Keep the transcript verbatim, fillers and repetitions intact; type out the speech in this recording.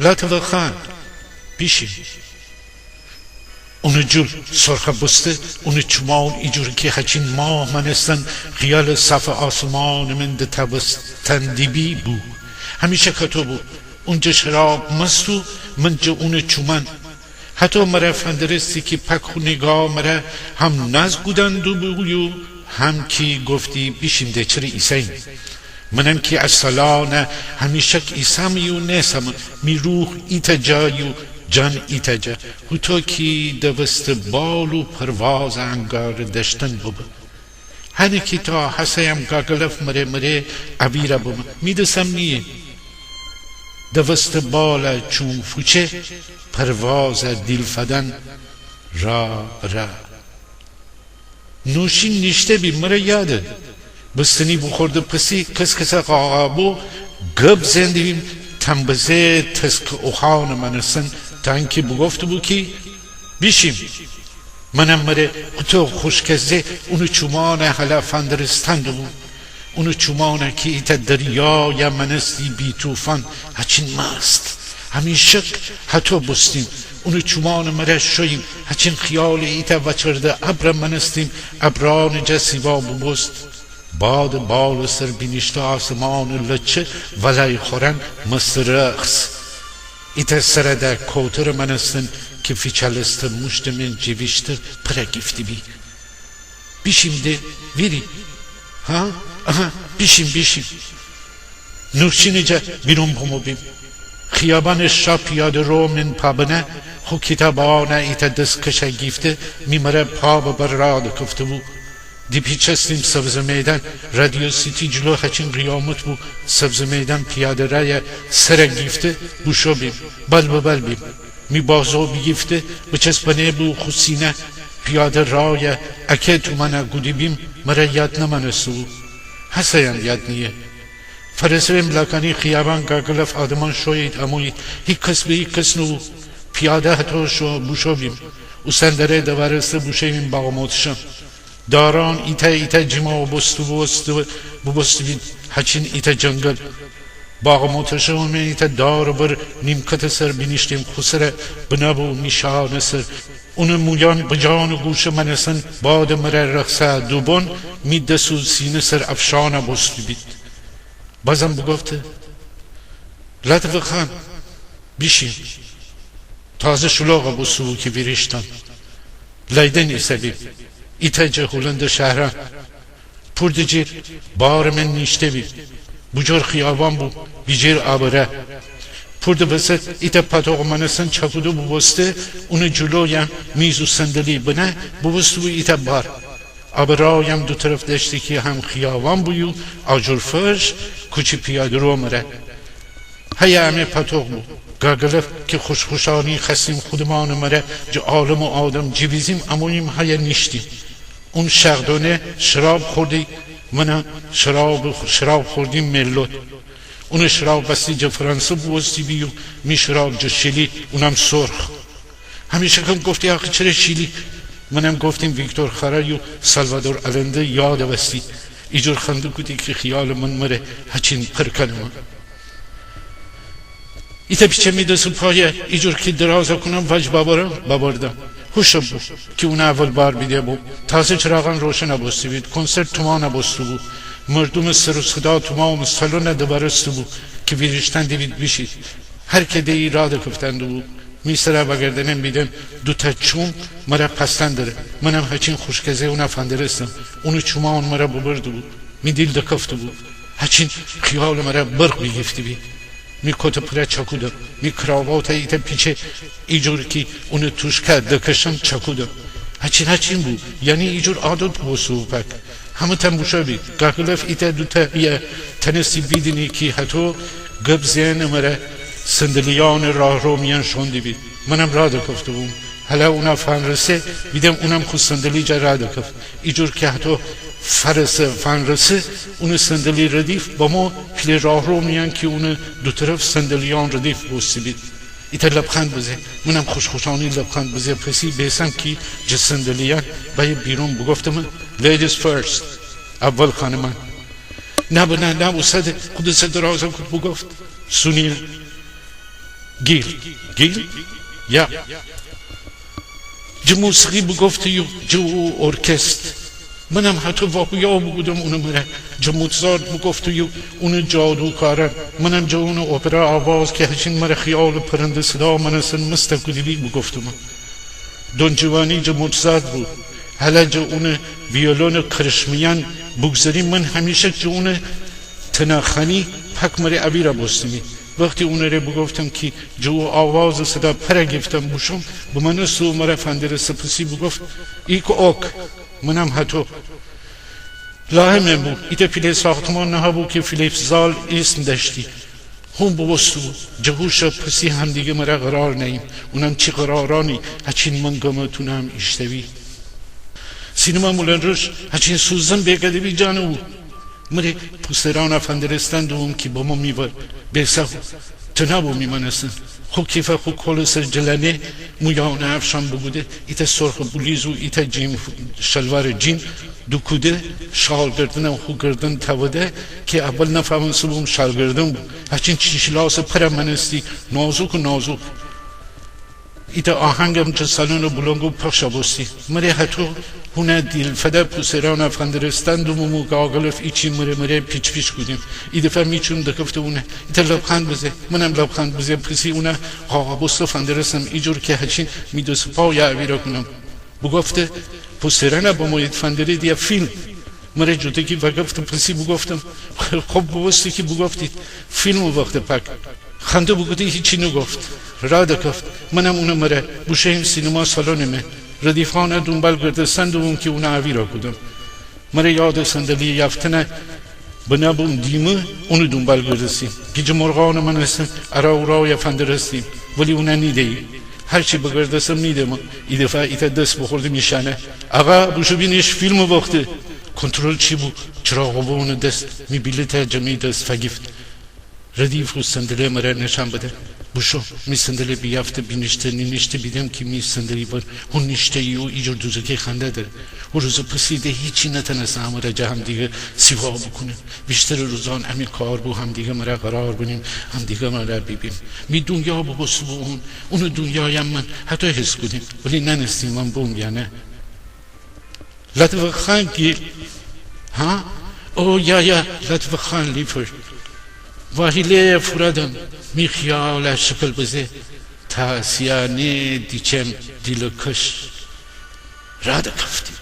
لطفٚ خان، بیشیم. اونٚ جول سرخه بوسته، اونٚ چومان ایجور کی هچین ماه مأنستن، خیالٚ صافٚ آسمانٚ من د تابستان دیبی بو. همیشک هتو بو. اون جه شراب مست و من جه اونٚ چومان. هتو مره فندرستی کی پک خو نیگاه مره هم ناز گودن دوبو یو هم کی گفتی بیشیم ده چره ایسه‌ییم. منم کی اصلانه همیشک ایسه‌م یو نیسم، می روح ایتأ جا یو جان ایتأ جا. هوتو کی دوستٚ بال و پروازٚ انگارٚ دشتن ببه. هنه کی تا هسه‌یم گاگلف مره مره اویرا بمه. می دسم نییه. دوستٚ باله چون فوچه، پروازه دیل فدن را به را. نوشین نیشته بیم، مره یاده. بستنی بوخورده پسی کس‌کسه قاقا بو، گب زئن دیبیم، تنبزه تسکٚ اوخانٚ مأنستن، تا انکی بوگفته بو کی بیشیم. منم مره هوتو خوشکزه اونٚ چومانه هلا فندرستن دوبوم. اونٚ چومانه کی ایتأ دریایه مأنستی بی توفان، هچین مست. همیشک هتو بوستیم. اونٚ چومانٚ مره شوییم، هچین خیالٚ ایتأ وأچرده ابره مأنستیم، ابرانٚ جا سیوا بوبوست. بادٚ بالٚ سر بینیشته آسمانٚ لچه ولای خورن مستٚ رقص. ایتأ سره ده کوترٚ مأنستن کی فیچالسته موشتٚ من جیویشته پره گیفته بی. بیشیم ده ویری. ها؟ آها، بیشیم، بیشیم. نورچینٚ جا بیرون بمو بیم. خیابانٚ شا پیاده‌رو من پا بنه، خو کیتابانه ایتأ دس کشه گیفته، می مره پا ببر را دکفته بو. دیپیچستیم سبزٚ میدان، رادیو سیتی جلو هچین قیامت بو، سبزٚ میدان پیاده‌رایه سره گیفته، بوشو بیم، بال به بال بیم. می بازو بیگیفته، بچسبنه بو خو سینه، پیاده‌رایه اکه تومانه گودی بیم، مره یاد نمأنسته بو. هسه‌یم یاد نییه. فرسه‌یم لاکانی خیابان، گاگلف آدمان شویید امویید، هیکس به هیکس نوبو. پیاده هتو شو بوشو بیم. اوسندره دوارسته بوشوییم باغ محتشم. داران ایتأ ایتأ جیما بوبوسته بید، هچین ایتأ جنگل. باغ محتشمٚ من ایتأ دارٚ بر نیمکتٚ سر بینیشتیم، خو سره بنه بو می شانه سر. اونٚ مویان بجانٚ گوشٚ مأنستن بادٚ مره رخصه دوبون، می دس و سینه سر افشانه بوسته بید. بازم بوگفته، لطفٚ خان، بیشیم. تازه شلوغه بوسته بو کی ویریشتم. لیدن ایسه‌بیم. ایتأ جه هولندٚ شهران. پوردٚ جیر بارٚ من نیشته بیم. بوجور خیابان بو، بیجیر آبٚ ره. پوردٚ وسط ایتأ پاتوقٚ مأنستن چاکوده بوبوسته، اونٚ جلویم میز و صندلی بنه بوبوسته بو ایتأ بار. آبٚ رایم دو طرف دأشتی کی هم خیابان بو یو آجورفرش کوچه پیاده‌رو مره. هیه امه پاتوق بو. گاگلف کی خوش‌خوشانی خوأستیم خودمانٚ مره جه عالم و آدم جیویزیم، اموییم هیه نیشتیم. اون شاردونه شراب خوردی، منم شراب، شراب خوردیم ملوت. اونٚ شراب بستی جه فرانسه بوبوستی بی و می شراب جه شیلی، اونم سرخ. همیشکم گفتی آخه چره شیلی؟ منم گفتیم ویکتور خارا یو سالوادور آلنده یاد وستی. ایجور خنده کودی کی خیالٚ من مره هچین پر کنم. ایتأ پیچه می دس و پایه ایجور کی درازه کونم وج ببرم، ببردم. هوشم بو کی اونه اول بار بیده بوم. تازه چراغان روشن بوسته بید. کنسرت تومام بوسته بو. مردومٚ سر و صدا تومامٚ سالونه دوارسته بو کی ویریشتن دیبید بیشید. هر که دیی را دکفتن دوبو. می سره وأگردنم بیدم دوتأ چوم مره پستن دره. منم هچین خوشکزه اونه فندرستم. اونٚ چومان مره ببرده بو. می دیل دکفته بو. هچین خیالٚ مره برق بیگیفته بی. می کوتٚ پره چکودم. می کراواته ایتأ پیچه ایجور کی اونٚ توشکه دکشم چکودم. هچین هچین بو. یعنی ایجور عادت بوسته بو پک. همه‌تأن بوشو بید. گاگلف ایتأ دوتأ یه تأنستی بیدینی کی هتو گب زئنٚ مره صندلیانٚ راهرو میأن شون دیبید. منم را دکفته بوم. هله اونه فأنرسه بیدم اونم خو صندلی جا را دکفت. ایجور کی هتو فأرسه فأنرسه اونٚ صندلی ردیف بمو پیله راهرو میأن کی اونٚ دو طرف صندلیان ردیف بوسته بید. ایتأ لبخند بزه. منم خوش‌خوشأنی لبخند بزه. پسی بیسم کی جه صندلیأن بأیه بیرون. بوگفتم ladies first، اول خانمان. نه بنه، نه اوسده، خودسه درازه کود بوگفت سونیا. گیل، گیل؟ یا. جٚه موسیقی بوگفته‌یو جٚه او ارکست. منم هتو واهویا بوکودم اونٚ مره. جٚه موتزارت بوگفته‌یو اونٚ جادوکارأن. منم جٚه اونٚ اوپرا آواز کی هچین مره خیالٚ پرنده صدا مأنستن مست کوده‌بی بوگفتم. دونجوانی جٚه موتزارت بو. هلأ جٚه اونٚ ویولونٚ کرشمه‌یأن بوگذری. من همیشک جٚه اونٚ تناخانی پک مره اویرا بوستیمی. وختی اونٚ ره بوگفتم کی جٚه او آوازٚ صدا پرا گیفتم بوشوم، بمأنست و مره فندرسه پسی بوگفت: ایک اوک. منم هتو. لاهمه بو. ایتأ پیله ساختمان نهابو کی فیلیپ‌زال ایسم دأشتی. هون بوبوسته‌بو. جٚه هوشا پسی همدیگه مره قرار نه‌ییم. اونم چی قرارأنی هچین من گمه تونم ایشتوی. سینما مولن روژ هچین سوزن بیگده‌بی جانه بو. مره پوسترأنا فندرستن دوبوم کی بمو می ور. بیسه بو. تنها بو میمأنستن. خو کیفه خو کولٚ سر جلنه مویأنه افشان بوکوده، ایتأ سرخٚ بولیز و ایتأ جین، شلوارٚ جین دوکوده، شال گردنم خو گردن تأوده کی اول نفهمسه‌بوم شال گردن بو. هچین چیشیلاسٚ پرا مأنستی، نازوک و نازوک. ایتأ آهنگم جٚه سالونٚ بلنگو پخشا بوستی. مره هتو هونه دیلفده پوسترأنا فندرستن دوبوم و گاگلف ایچی مره مره پیچ‌پیچ کودیم. ایدفعه می چوم دکفته اونه. ایتأ لبخند بزه. منم لبخند بزه. پسی اونه قاقا بوسته فندرستم، ایجور کی هچین می دس و پایا اویرا کونم. بوگفته: پوسترأنا بمویید فندرید یا فیلم؟ مره جوتکی وأگفته پسی بوگفتم: خب بوبوسته کی بوگفتید. فیلمٚ وخته پک خنده بوکوده، هیچی نوگفت. راه دکفت. منم اونٚ مره. بوشوییم سینما سالونٚ مئن. ردیفأنا دونبال گردستن دوبوم کی اونه اویرا کودم. مره یادٚ صندلی یافتنه بنه بوم دیمه اونٚ دونبال گردستیم. گیجٚ مرغأنٚ مأنستن ارا اورا یا فندرستیم. ولی اونه نیده‌ییم. هرچی بگردستم نیدم. ایدفعه ایتأ دس بوخورده می شأنه. آقا، بوشو بینیش، فیلمٚ وخته. کنترل چی بو؟ چراغ بو اونٚ دس. می بیلیته جٚه می دس فأگیفت. ردیف و صندلی مره نشأن بده. بوشو می صندلی بیافته بینیشته نینیشته بیدم کی می صندلی ور هون نیشته‌یی و ایجور دوزکی خنده دره. او روزٚ پسی ده هیچی نتأنسته امره جٚه همدیگه سیوا بوکونه. ویشترٚ روزأن امی کار بو همدیگه مره قرار بنیم، همدیگه مره بیبیم. می دونیا بوبوسته بو اون، اونٚ دونیایم من. هتو حس کودیم ولی نأنستیم من بوم یا نه. لاتفخان گیل. ها؟ او یا یا، لاتفخان لیفر. واهیله‌یه فورادم، می خیاله شکل بزه. تاسیانه دیچم دیلکش. راه دکفتیم.